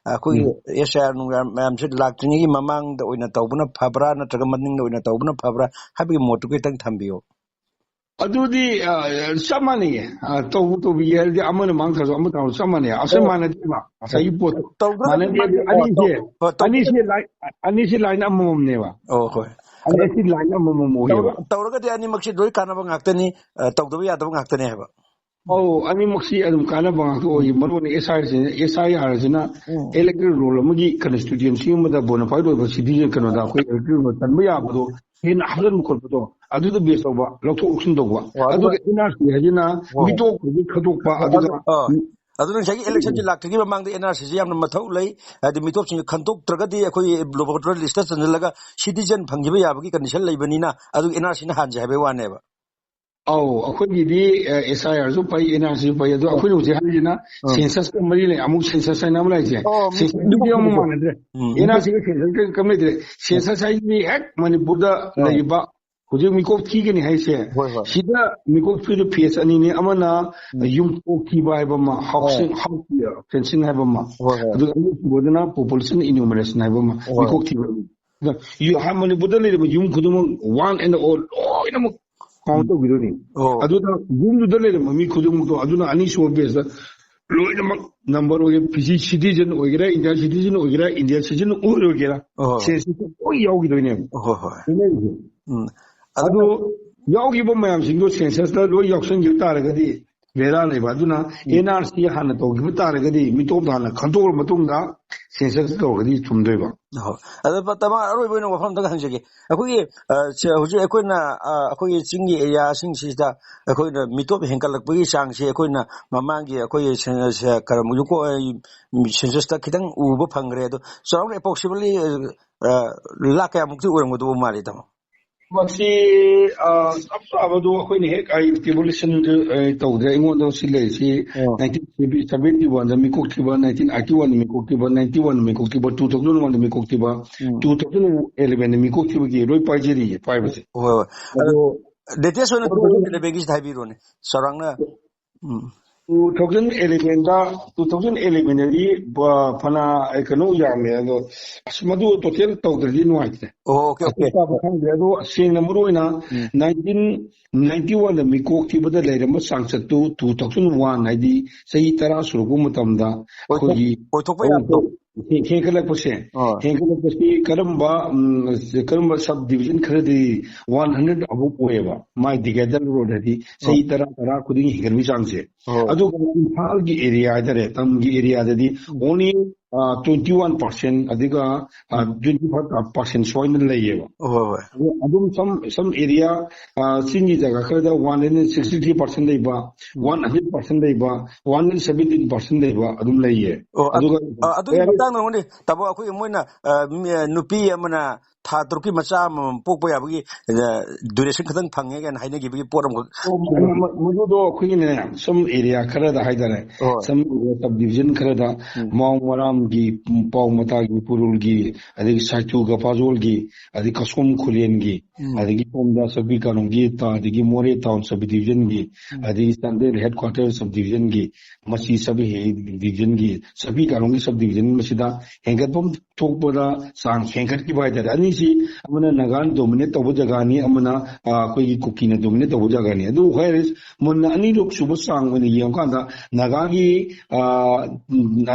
ꯑꯩꯈꯣꯏꯒꯤ ꯎꯝ꯫ S I R ꯅꯨꯡ ꯌꯥꯝ ꯃꯌꯥꯝꯁꯦ ꯂꯥꯛꯇ꯭ꯔꯤꯉꯩꯒꯤ ꯃꯃꯥꯡꯗ ꯑꯣꯏꯅ ꯇꯧꯕꯅ ꯐꯕ꯭ꯔꯥ ꯅꯠꯇ꯭ꯔꯒ ꯃꯅꯤꯡꯗ ꯑꯣꯏꯅ ꯇꯧꯕꯅ ꯐꯕ꯭ꯔꯥ ꯍꯥꯏꯕꯒꯤ ꯃꯣꯠꯇꯨ ꯈꯤꯇꯪ ꯊꯝꯕꯤꯌꯨ꯫ ꯑꯗꯨꯗꯤ ꯑ, ꯆꯞ ꯃꯥꯟꯅꯩꯌꯦ꯫ ꯑ, ꯇꯧꯕ ꯇꯧꯕꯤꯒꯦ ꯍꯥꯏꯔꯗꯤ ꯑꯃꯅ ꯃꯥꯡꯈ꯭ꯔꯁꯨ ꯑꯃ ꯇꯧꯔꯁꯨ ꯆꯞ ꯃꯥꯟꯅꯩ꯫ ꯑꯁꯣꯏ ꯑꯣ꯫ ꯃꯥꯟꯅꯗꯦꯕ ꯉꯁꯥꯏꯒꯤ ꯄꯣꯠꯇꯣ꯫ ꯇꯧꯗ꯭ꯔꯒꯗꯤ ꯃꯥꯟꯅꯗꯦ꯫ ꯃꯥꯒꯤ, ꯑ, ꯑꯅꯤꯁꯦ ꯇꯧ-, ꯑ, ꯇꯧ-, ꯑꯅꯤꯁꯦ line, ꯑꯅꯤꯁꯦ line ꯑꯃꯃꯝꯅꯦꯕ꯫ ꯑꯣ, ꯍꯣꯏ꯫ ꯑꯅꯤꯁꯤ line ꯑꯃꯃꯝ ꯑꯣꯏꯌꯦꯕ꯫ ꯇꯧꯔ-, ꯇꯧꯔꯒꯗꯤ ꯑꯅꯤꯃꯛꯁꯤ ꯂꯣꯏ ꯀꯥꯟꯅꯕ ꯉꯥꯛꯇꯅꯤ, ꯑ, ꯇꯧꯗꯕ ꯌꯥꯗꯕ ꯉꯥꯛꯇꯅꯦ ꯍꯥꯏꯕ꯫ ꯑꯧ, ꯑꯅꯤꯃꯛꯁꯤ ꯑꯗꯨꯝ ꯀꯥꯟꯅꯕ ꯉꯥꯛꯇ ꯑꯣꯏꯌꯦ꯫ ꯃꯔꯨ ꯑꯣꯏꯅ S I R ꯁꯤꯅ, S I R ꯁꯤꯅ ꯎꯝ꯫ Electoral roll ꯑꯃꯒꯤ constituency ꯑꯃꯗ bona fide ꯑꯣꯏꯕ citizen ꯀꯩꯅꯣꯗ ꯑꯩꯈꯣꯏ electoral roll ꯆꯟꯕ ꯌꯥꯕꯗꯣ ꯍꯦꯟꯅ ꯍꯥꯞꯆꯤꯟꯕ ꯈꯣꯠꯄꯗꯣ ꯑꯗꯨꯗ base ꯇꯧꯕ, ꯂꯧꯊꯣꯛ ꯂꯧꯁꯤꯟ ꯇꯧꯕ꯫ ꯑꯣ, ꯑꯗꯨꯒ ꯑꯗꯨꯒ N R C ꯍꯥꯏꯁꯤꯅ ꯍꯣꯏ꯫ ꯃꯤꯇꯣꯞ ꯈꯨꯗꯤꯡ ꯈꯟꯗꯣꯛꯄ, ꯑꯣ, ꯑꯗꯨꯒ ꯑꯗꯨ, ꯑꯥ꯫ ꯑꯗꯨꯅ ꯉꯁꯥꯏꯒꯤ election ꯁꯤ ꯂꯥꯛꯇ꯭ꯔꯤꯉꯩ ꯃꯃꯥꯡꯗ N R C ꯁꯤ ꯌꯥꯝꯅ ꯃꯊꯧ ꯂꯩ꯫ ꯍꯥꯏꯗꯤ ꯃꯤꯇꯣꯞꯁꯤꯡꯁꯦ ꯈꯟꯗꯣꯛꯇ꯭ꯔꯒꯗꯤ ꯑꯩꯈꯣꯏ voter list ꯇ ꯆꯟꯁꯤꯜꯂꯒ citizen ꯐꯪꯈꯤꯕ ꯌꯥꯕꯒꯤ condition ꯂꯩꯕꯅꯤꯅ ꯑꯗꯨꯒꯤ N R C ꯅ ꯍꯥꯟꯁꯦ ꯍꯥꯏꯕꯩ ꯋꯥꯅꯦꯕ꯫ ꯑꯧ, ꯑꯩꯈꯣꯏꯒꯤꯗꯤ, ꯑ, S I R ꯁꯨ ꯐꯩ, N R C ꯁꯨ ꯐꯩ, ꯑꯗꯣ ꯑꯥ꯫ ꯑꯩꯈꯣꯏꯅ ꯍꯧꯖꯤꯛ ꯍꯥꯏꯔꯤꯁꯤꯅ ꯑꯥ꯫ Census ꯀ ꯃꯔꯤ ꯂꯩ꯫ ꯑꯃꯨꯛ census ꯍꯥꯏꯅ ꯑꯃ ꯂꯩꯁꯦ꯫ ꯑꯣ, ꯃꯤ-, census ꯗꯨꯗꯤ ꯃꯤꯇꯣꯞ ꯑꯃꯨꯛ ꯈꯨꯗꯤꯡꯃꯛ꯫ ꯃꯥꯟꯅꯗ꯭ꯔꯦ꯫ ꯎꯝ, N R C ꯒ census ꯀ ꯀꯔꯤꯝ ꯂꯩꯇ꯭ꯔꯦ꯫ ꯑꯥ꯫ Census ꯍꯥꯏꯁꯤꯗꯤ ꯍꯦꯛ ꯃꯅꯤꯄꯨꯔꯗ ꯑꯥ꯫ ꯂꯩꯔꯤꯕ ꯍꯧꯖꯤꯛ ꯃꯤꯀꯣꯛ ꯊꯤꯒꯅꯤ ꯍꯥꯏꯁꯦ, ꯍꯣꯏ, ꯍꯣꯏ꯫ ꯁꯤꯗ ꯃꯤꯀꯣꯛ ꯊꯤꯕ phase ꯑꯅꯤꯅꯤ꯫ ꯑꯃꯅ ꯎꯝ꯫ ꯌꯨꯝ ꯀꯣꯛ ꯊꯤꯕ ꯍꯥꯏꯕ ꯑꯃ, ꯍꯣꯏ꯫ Housing, house fencing ꯍꯥꯏꯕ ꯑꯃ, ꯍꯣꯏ, ꯍꯣꯏ꯫ ꯑꯗꯨꯒ ꯑꯅꯤꯁꯨꯕꯗꯅ population enumeration ꯍꯥꯏꯕ ꯑꯃ, ꯍꯣꯏ꯫ ꯃꯤꯀꯣꯛ ꯊꯤꯕ ꯑꯅꯤ꯫ ꯑꯗ ꯌꯨ-, ꯍꯥ-, ꯃꯅꯤꯄꯨꯔꯗ ꯂꯩꯔꯤꯕ ꯌꯨꯝ ꯈꯨꯗꯤꯡꯃꯛ one and all ꯂꯣꯏꯅꯃꯛ count ꯇꯧꯈꯤꯗꯣꯏꯅꯤ꯫ ꯑꯣ꯫ ꯑꯗꯨꯅ ꯌꯨꯝꯗꯨꯗ ꯂꯩꯔꯝꯕ ꯃꯤ ꯈꯨꯗꯤꯡꯃꯛꯇꯣ ꯑꯗꯨꯅ ꯑꯅꯤꯁꯨꯕ phase ꯇ ꯂꯣꯏꯅꯃꯛ number ꯑꯣꯏꯒꯦꯔꯥ, ꯐꯤꯖꯤ citizen ꯑꯣꯏꯒꯦꯔꯥ, Indian citizen ꯑꯣꯏꯒꯦꯔꯥ, Indian citizen ꯑꯣꯏꯔꯣꯏꯒꯦꯔꯥ, ꯑꯣ꯫ Census ꯇ ꯂꯣꯏ ꯌꯥꯎꯈꯤꯗꯣꯏꯅꯦꯕ꯫ ꯍꯣꯏ, ꯍꯣꯏ꯫ ꯈꯦꯠꯅꯔꯤꯁꯦ꯫ ꯎꯝ꯫ ꯑꯗꯨ ꯑꯗꯨꯅ ꯌꯥꯎꯈꯤꯕ ꯃꯌꯥꯝꯁꯤꯡꯗꯣ census ꯇ ꯂꯣꯏ ꯌꯥꯎꯁꯟꯈꯤꯕ ꯇꯥꯔꯒꯗꯤ ꯕꯦꯔꯥ ꯂꯩꯕ꯫ ꯑꯗꯨꯅ ꯎꯝ꯫ N R C ꯍꯥꯟꯅ ꯇꯧꯈꯤꯕ ꯇꯥꯔꯒꯗꯤ ꯃꯤꯇꯣꯞꯇ ꯍꯥꯟꯅ ꯈꯟꯗꯣꯛꯑ ꯃꯇꯨꯡꯗ census ꯇꯧꯔꯒꯗꯤ ꯆꯨꯝꯗꯣꯏꯕ꯫ ꯍꯣꯏ꯫ ꯑꯗꯣ ꯄ-, ꯇꯃꯥ ꯑꯔꯣꯏꯕ ꯑꯣꯏꯅ ꯋꯥꯐꯝ ꯑꯝꯇꯪ ꯍꯪꯖꯒꯦ꯫ ꯑꯩꯈꯣꯏꯒꯤ, ꯑ, ꯁꯦ-, ꯍꯧꯖꯤꯛ ꯑꯩꯈꯣꯏꯅ, ꯑ, ꯑꯩꯈꯣꯏꯒꯤ ꯆꯤꯡꯒꯤ area ꯁꯤꯡꯁꯤꯗ ꯑꯩꯈꯣꯏꯅ ꯃꯤꯇꯣꯞ ꯍꯦꯟꯒꯠꯂꯛꯄꯒꯤ ꯆꯥꯡꯁꯤ ꯑꯩꯈꯣꯏꯅ ꯃꯃꯥꯡꯒꯤ ꯑꯩꯈꯣꯏꯒꯤ ꯁꯦ-, ꯁꯦ-, ꯀꯔꯝ-, ꯌꯨꯀꯣ-, ꯑ, census ꯇ ꯈꯤꯇꯪ ꯎꯕ ꯐꯪꯈ꯭ꯔꯦ꯫ ꯑꯗꯣ ꯆꯥꯎꯔꯥꯛꯅ approximately, ꯑ, ꯂꯥꯈ ꯀꯌꯥꯃꯨꯛꯇꯤ ꯑꯣꯏꯔꯝꯒꯗꯧꯕ ꯃꯥꯜꯂꯤ, ꯇꯥꯃꯣ? ꯃꯁꯤ, ꯑ, ꯆꯞ ꯆꯥꯕꯗꯨ ꯑꯩꯈꯣꯏꯅ ꯍꯦꯛ ꯑꯩ tabulation ꯗꯨ, ꯑ, ꯇꯧꯗ꯭ꯔꯦ꯫ ꯑꯩꯉꯣꯟꯗ ꯁꯤ ꯂꯩꯔꯤꯁꯤ ꯑꯣ꯫ Nineteen seventy one ꯗ ꯃꯤꯀꯣꯛ ꯊꯤꯕ, nineteen eighty one ꯗ ꯃꯤꯀꯣꯛ ꯊꯤꯕ, ninety one ꯗ ꯃꯤꯀꯣꯛ ꯊꯤꯕ, two thousand one ꯗ ꯃꯤꯀꯣꯛ ꯊꯤꯕ, ꯎꯝ꯫ Two thousand eleven ꯗ ꯃꯤꯀꯣꯛ ꯊꯤꯕꯒꯤ ꯂꯣꯏ ꯄꯥꯏꯖꯔꯤꯌꯦ, ꯄꯥꯏꯕꯁꯦ꯫ ꯍꯣꯏ, ꯍꯣꯏ꯫ ꯑꯗꯣ ꯑꯗꯣ latest ꯑꯣꯏꯅ ꯑꯗꯣ two thousand eleven ꯒꯤꯁꯤꯗ ꯍꯥꯏꯕꯤꯔꯣꯅꯦ, ꯆꯥꯎꯔꯥꯛꯅ꯫ ꯎꯝ꯫ ꯇꯨ ꯊꯥꯎꯖꯟ ꯑꯦꯂꯦꯚꯦꯟꯗ, ꯇꯨ ꯊꯥꯎꯖꯟ ꯑꯦꯂꯦꯚꯦꯟꯗꯗꯤ, ꯑ, ꯐꯅ, ꯑ, ꯀꯩꯅꯣ ꯌꯥꯝꯃꯦ, ꯑꯗꯣ ꯑꯁ, ꯃꯗꯨ ꯇꯣꯇꯦꯜ ꯇꯧꯗ꯭ꯔꯗꯤ ꯅꯨꯡꯉꯥꯏꯇ꯭ꯔꯦ꯫ ꯑꯣ, ꯑꯣꯀꯦ, ꯑꯣꯀꯦ꯫ ꯑꯀꯨꯞꯄ ꯈꯪꯗ꯭ꯔꯦ꯫ ꯑꯗꯣ ꯁꯦꯡꯅ ꯃꯔꯨ ꯑꯣꯏꯅ ꯎꯝ꯫ ꯅꯥꯏꯟꯇꯤꯟ ꯅꯥꯏꯟꯇꯤ ꯋꯥꯟꯗ ꯃꯤꯀꯣꯛ ꯊꯤꯕꯗ ꯂꯩꯔꯝꯕ ꯆꯥꯡꯆꯠꯇꯨ ꯇꯨ ꯊꯥꯎꯖꯟ ꯋꯥꯟ, ꯍꯥꯏꯗꯤ ꯆꯍꯤ ꯇꯔꯥ ꯁꯨꯔꯛꯄ ꯃꯇꯝꯗ ꯑꯣꯏꯊꯣꯛ-, ꯑꯩꯈꯣꯏꯒꯤ ꯑꯣꯏꯊꯣꯛꯄ ꯌꯥꯕꯗꯣ꯫ ꯍꯦꯟ-, ꯍꯦꯟꯒꯠꯂꯛꯄꯁꯦ, ꯑꯣ꯫ ꯍꯦꯟꯒꯠꯂꯛꯄꯁꯤ ꯀꯔꯝꯕ, ꯎꯝ, ꯀꯔꯝꯕ ꯁꯕ ꯗꯤꯕꯤꯖꯟ ꯈꯔꯗꯤ ꯋꯥꯟ ꯍꯟꯗ꯭ꯔꯦꯠ ꯑꯕꯞ ꯑꯣꯏꯌꯦꯕ, ꯃꯥꯏ ꯗꯤꯀꯦꯗꯔ ꯔꯣꯗ ꯍꯥꯏꯗꯤ ꯆꯍꯤ ꯑꯣ꯫ ꯇꯔꯥ, ꯇꯔꯥ ꯈꯨꯗꯤꯡꯒꯤ ꯍꯦꯟꯒꯠꯂꯛꯄꯒꯤ ꯆꯥꯡꯁꯦ꯫ ꯑꯣ꯫ ꯑꯗꯨꯒ ꯏꯝꯐꯥꯜꯒꯤ ꯑꯦꯔꯤꯌꯥ ꯍꯥꯏꯇꯥꯔꯦ, ꯇꯝꯒꯤ ꯑꯦꯔꯤꯌꯥꯗꯗꯤ ꯎꯝ꯫ ꯑꯣꯟꯂꯤ, ꯑ, ꯇ꯭ꯋꯦꯟꯇꯤ ꯋꯥꯟ ꯄꯥꯔꯁꯦꯟ, ꯑꯗꯨꯒ, ꯑ, ꯎꯝ꯫ ꯇ꯭ꯋꯦꯟꯇꯤ ꯐꯥꯏꯚ ꯄꯥꯔꯁꯦꯟ ꯁꯨꯃꯥꯏꯅ ꯂꯩꯌꯦꯕ꯫ ꯍꯣꯏ, ꯍꯣꯏ꯫ ꯑꯗꯣ ꯑꯗꯨꯝ ꯁꯝ, ꯁꯝ ꯑꯦꯔꯤꯌꯥ, ꯑ, ꯆꯤꯡꯒꯤ ꯖꯒꯥ ꯈꯔꯗ one hundred sixty three percent ꯂꯩꯕ, ꯎꯝ꯫ ꯋꯥꯟ ꯍꯟꯗ꯭ꯔꯦꯠ ꯄꯥꯔꯁꯦꯟ ꯂꯩꯕ, ꯋꯥꯟ ꯍꯟꯗ꯭ꯔꯦꯠ ꯁꯚꯦꯟꯇꯤꯟ ꯄꯥꯔꯁꯦꯟ ꯂꯩꯕ ꯑꯗꯨꯝ ꯂꯩꯌꯦ꯫ ꯑꯣ, ꯑꯗꯨꯒ ꯑ, ꯑꯗꯨꯒꯤ ꯃꯇꯥꯡꯗ ꯑꯃꯅꯤ, ꯇꯥꯃꯣ, ꯑꯩꯈꯣꯏꯒꯤ ꯃꯣꯏꯅ, ꯑ, ꯃꯤ, ꯑ, ꯅꯨꯄꯤ ꯑꯃꯅ ꯊꯥ ꯇꯔꯨꯛꯀꯤ ꯃꯆꯥ ꯑꯃꯃꯝ ꯄꯣꯛꯄ ꯌꯥꯕꯒꯤ, ꯑ, ꯗ꯭ꯌꯨꯔꯦꯁꯟ ꯈꯛꯇꯪ ꯐꯪꯉꯦ ꯀꯥꯏꯅ ꯍꯥꯏꯅꯈꯤꯕꯒꯤ ꯄꯣꯠ ꯑꯃꯈꯛ ꯑꯣ, ꯃ-, ꯃ-, ꯃꯗꯨꯗꯣ ꯑꯩꯈꯣꯏꯒꯤꯅꯦ, ꯁꯨꯝ ꯑꯦꯔꯤꯌꯥ ꯈꯔꯗ ꯍꯥꯏꯇꯥꯔꯦ, ꯍꯣꯏ꯫ ꯁꯨꯝ ꯁꯕ ꯗꯤꯕꯤꯖꯟ ꯈꯔꯗ ꯎꯝ꯫ ꯃꯥꯎ ꯃꯔꯥꯝꯒꯤ, ꯄꯥꯎ ꯃꯇꯥꯒꯤ, ꯄꯨꯔꯨꯜꯒꯤ, ꯑꯗꯒꯤ ꯁꯥꯏꯇꯨ ꯒꯐꯥꯖꯣꯜꯒꯤ, ꯑꯗꯒꯤ ꯀꯁꯣꯝ ꯈꯨꯂꯦꯟꯒꯤ, ꯎꯝ꯫ ꯑꯗꯒꯤ ꯁꯣꯝꯗ ꯆꯛꯄꯤ ꯀꯥꯅꯣꯡꯒꯤ ꯇꯥ-, ꯑꯗꯒꯤ ꯃꯣꯔꯦ ꯇꯥꯎꯟ ꯁꯕ ꯗꯤꯕꯤꯖꯟꯒꯤ, ꯎꯝ꯫ ꯑꯗꯒꯤ ꯆꯥꯟꯗꯦꯜ ꯍꯦꯗ ꯀ꯭ꯋꯥꯇꯔ ꯁꯕ ꯗꯤꯕꯤꯖꯟꯒꯤ, ꯃꯁꯤ ꯁꯕ ꯍꯦ-, ꯗꯤꯕꯤꯖꯟꯒꯤ, ꯆꯛꯄꯤ ꯀꯥꯅꯣꯡꯒꯤ ꯁꯕ ꯗꯤꯕꯤꯖꯟ ꯃꯁꯤꯗ ꯍꯦꯟꯒꯠꯐꯝ ꯊꯣꯛꯄꯗ ꯆꯥꯡ ꯍꯦꯟꯒꯠꯈꯤꯕ ꯍꯥꯏꯇꯥꯔꯦ꯫ ꯑꯅꯤꯁꯤ ꯑꯃꯅ ꯅꯥꯒꯥꯅ ꯗꯣꯃꯤꯅꯦꯠ ꯇꯧꯕ ꯖꯒꯥꯅꯤ, ꯑꯃꯅ, ꯑ, ꯑꯩꯈꯣꯏꯒꯤ ꯀꯨꯀꯤꯅ ꯗꯣꯃꯤꯅꯦꯠ ꯇꯧꯕ ꯖꯒꯥꯅꯤ꯫ ꯑꯗꯨ ꯍꯣꯏ, ꯃꯨꯟꯅ ꯑꯅꯤꯔꯛ ꯁꯨꯕ ꯆꯥꯡ ꯑꯣꯏꯅ ꯌꯦꯡꯉꯀꯥꯟꯗ ꯅꯥꯒꯥꯒꯤ, ꯑ,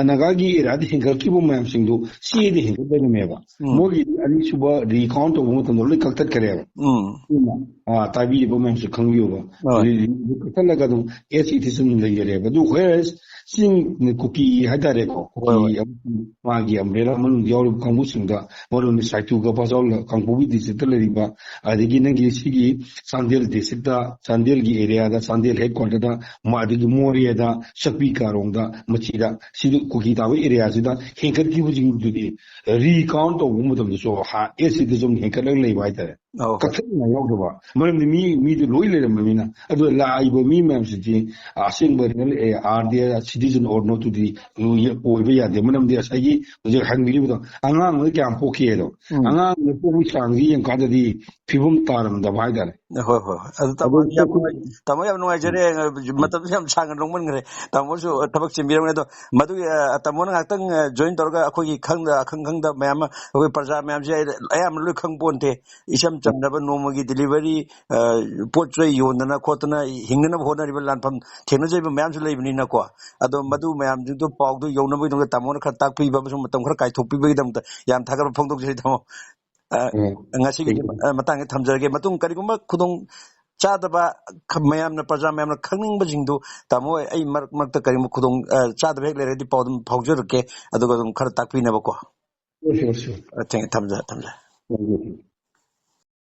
ꯅꯥꯒꯥꯒꯤ ꯑꯦꯔꯤꯌꯥꯗ ꯍꯦꯟꯒꯠꯈꯤꯕ ꯃꯌꯥꯝꯁꯤꯡꯗꯨ ꯁꯤꯗ ꯍꯦꯟꯒꯠ ꯂꯩꯔꯝꯃꯦꯕ꯫ ꯎꯝ꯫ ꯃꯣꯏꯒꯤ ꯑꯅꯤꯁꯨꯕ ꯔꯤꯀꯥꯎꯟ ꯇꯧꯕ ꯃꯇꯝꯗ ꯂꯣꯏ ꯀꯛꯊꯠꯈ꯭ꯔꯦꯕ꯫ ꯎꯝ꯫ ꯑꯗꯨꯅ, ꯑ, ꯇꯥꯕꯤꯔꯤꯕ ꯃꯌꯥꯝꯁꯨ ꯈꯪꯕꯤꯌꯣꯕ꯫ ꯍꯣꯏ꯫ ꯔꯤ-, ꯔꯤ-, ꯀꯛꯊꯠꯂꯒ ꯑꯗꯨꯝ ꯑꯦꯁ ꯏ ꯗꯤ ꯁꯨꯝ ꯂꯩꯖꯔꯦꯕ꯫ ꯑꯗꯨ ꯍꯣꯏ, ꯆꯤꯡ ꯀꯨꯀꯤ ꯍꯥꯏꯇꯥꯔꯦꯀꯣ, ꯍꯣꯏ, ꯍꯣꯏ꯫ ꯀꯨꯀꯤ ꯑꯃꯁꯨꯡ ꯃꯥꯒꯤ ꯑꯝꯕ꯭ꯔꯦꯂꯥ ꯃꯅꯨꯡꯗ ꯌꯥꯎꯔꯤꯕ ꯀꯥꯡꯕꯨꯁꯤꯡꯗ, ꯃꯔꯨ ꯑꯣꯏꯅ ꯁꯥꯏꯇꯨ ꯒꯐꯥꯖꯣꯜ ꯀꯥꯡꯄꯣꯛꯄꯤ ꯗꯤꯁꯇ꯭ꯔꯤꯛꯇ ꯂꯩꯔꯤꯕ, ꯑꯗꯒꯤ ꯅꯪꯒꯤ ꯁꯤꯒꯤ ꯆꯥꯟꯗꯦꯜ ꯗꯤꯁꯇ꯭ꯔꯤꯛꯇ, ꯆꯥꯟꯗꯦꯜꯒꯤ ꯑꯦꯔꯤꯌꯥꯗ, ꯆꯥꯟꯗꯦꯜ ꯍꯦꯗ ꯀ꯭ꯋꯥꯇꯔꯗ, ꯃ-, ꯑꯗꯒꯤ ꯃꯣꯔꯦꯗ, ꯆꯛꯄꯤ ꯀꯥꯔꯣꯡꯗ, ꯃꯆꯤꯗ, ꯁꯤꯗ ꯀꯨꯀꯤ ꯇꯥꯕ ꯑꯦꯔꯤꯌꯥꯁꯤꯗ ꯍꯦꯟꯒꯠꯈꯤꯕꯁꯤꯡꯗꯨꯗꯤ ꯔꯤꯀꯥꯎꯟ ꯇꯧꯕ ꯃꯇꯝꯗꯁꯨ ꯍꯥ-, ꯑꯦꯁ ꯏ ꯗꯤ ꯁꯨꯝ ꯍꯦꯟꯒꯠꯂꯒ ꯂꯩꯕ ꯍꯥꯏꯇꯥꯔꯦ꯫ ꯑꯧ, ꯍꯣꯏ꯫ ꯀꯛꯊꯠꯅꯤꯡꯉꯥꯏ ꯌꯥꯎꯗꯕ꯫ ꯃꯔꯝꯗꯤ ꯃꯤ, ꯃꯤꯗꯨ ꯂꯣꯏ ꯂꯩꯔꯝꯃꯕꯅꯤꯅ꯫ ꯑꯗꯨ ꯂꯥꯛꯏꯕ ꯃꯤ ꯃꯌꯥꯝꯁꯤꯗꯤ, ꯑ, ꯑꯁꯦꯡꯕ real, A, are they citizen or not ꯇꯨꯗꯤ ꯑꯣꯏꯕ ꯌꯥꯗꯦ꯫ ꯃꯔꯝꯗꯤ ꯉꯁꯥꯏꯒꯤ ꯍꯧꯖꯤꯛ ꯍꯪꯕꯤꯔꯤꯕꯗꯣ, ꯑꯉꯥꯡ ꯑꯃꯗ ꯀꯌꯥꯝ ꯄꯣꯛꯈꯤ ꯍꯥꯏꯗꯣ꯫ ꯎꯝ꯫ ꯑꯉꯥꯡ ꯑꯃꯗ ꯄꯣꯛꯄꯒꯤ ꯆꯥꯡꯁꯤ ꯌꯦꯡꯀꯥꯟꯗꯗꯤ ꯐꯤꯕꯝ ꯇꯥꯔꯝꯗꯕ ꯍꯥꯏꯇꯥꯔꯦ꯫ ꯍꯣꯏ, ꯍꯣꯏ, ꯍꯣꯏ꯫ ꯑꯗꯨ ꯇꯥꯃꯣ, ꯑꯗꯨ ꯌꯥꯝ ꯅꯨꯡꯉꯥꯏ-, ꯇꯥꯃꯣ, ꯌꯥꯝ ꯅꯨꯡꯉꯥꯏꯖꯔꯦ꯫ ꯃꯇꯝꯁꯨ ꯌꯥꯝ ꯁꯥꯡꯅ ꯂꯧꯃꯟꯈ꯭ꯔꯦ꯫ ꯇꯥꯃꯣꯁꯨ ꯊꯕꯛ ꯆꯤꯟꯕꯤꯔꯝꯒꯅꯤ꯫ ꯑꯗꯣ ꯃꯗꯨꯒꯤ, ꯑ, ꯇꯥꯃꯣꯅ ꯉꯥꯛꯇꯪ, ꯑ, join ꯇꯧꯔꯒ ꯑꯩꯈꯣꯏꯒꯤ ꯈꯪꯗ-, ꯑꯈꯪ ꯈꯪꯗꯕ ꯃꯌꯥꯝ ꯑꯃ ꯑꯩꯈꯣꯏ ꯄ꯭ꯔꯖꯥ ꯃꯌꯥꯝꯁꯦ ꯑꯌꯥꯝꯕ ꯂꯣꯏ ꯈꯪ ꯄꯣꯟꯇꯦ꯫ ꯏꯆꯝ ꯆꯝꯅꯕ ꯅꯣꯡꯃꯒꯤ delivery, ꯑ, ꯄꯣꯠ ꯆꯩ ꯌꯣꯟꯗꯅ ꯈꯣꯠꯇꯅ ꯍꯤꯡꯅꯅꯕ ꯍꯣꯠꯅꯔꯤꯕ ꯂꯥꯟꯐꯝ ꯊꯦꯡꯅꯖꯔꯤꯕ ꯃꯌꯥꯝꯁꯨ ꯂꯩꯕꯅꯤꯅꯀꯣ꯫ ꯑꯗꯣ ꯃꯗꯨ ꯃꯌꯥꯝꯗꯨꯗ ꯄꯥꯎꯗꯨ ꯌꯧꯅꯕꯒꯤꯗꯃꯛꯇ ꯇꯥꯃꯣꯅ ꯈꯔ ꯇꯥꯛꯄꯤꯕ ꯑꯃꯁꯨꯡ ꯃꯇꯝ ꯈꯔ ꯀꯥꯏꯊꯣꯛꯄꯤꯕꯒꯤꯗꯃꯛꯇ ꯌꯥꯝ ꯊꯥꯒꯠꯄ ꯐꯣꯡꯗꯣꯛꯆꯔꯤ, ꯇꯥꯃꯣ꯫ ꯑ, ꯎꯝ꯫ ꯉꯁꯤꯒꯤꯗꯤ, ꯎꯝ꯫ ꯑ, ꯃꯇꯥꯡꯁꯤꯗ ꯊꯝꯖꯔꯒꯦ꯫ ꯃꯇꯨꯡ ꯀꯔꯤꯒꯨꯝꯕ ꯈꯨꯗꯣꯡ ꯆꯥꯗꯕ ꯈ-, ꯃꯌꯥꯝꯅ, ꯄ꯭ꯔꯖꯥ ꯃꯌꯥꯝꯅ ꯈꯪꯅꯤꯡꯕꯁꯤꯡꯗꯨ, ꯇꯥꯃꯣ, ꯑꯩ ꯃꯔꯛ ꯃꯔꯛꯇ ꯀꯔꯤꯒꯨꯝꯕ ꯈꯨꯗꯣꯡ, ꯑ, ꯆꯥꯗꯕ ꯍꯦꯛ ꯂꯩꯔꯒꯗꯤ ꯄꯥꯎ ꯑꯗꯨꯝ ꯐꯥꯎꯖꯔꯛꯀꯦ, ꯑꯗꯨꯒ ꯑꯗꯨꯝ ꯈꯔ ꯇꯥꯛꯄꯤꯅꯕꯀꯣ꯫ Sure, sure, sure. ꯑ, ꯊꯦꯡ-, ꯊꯝꯖꯔꯦ, ꯊꯝꯖꯔꯦ꯫ ꯎꯝ, ꯎꯝ, ꯎꯝ꯫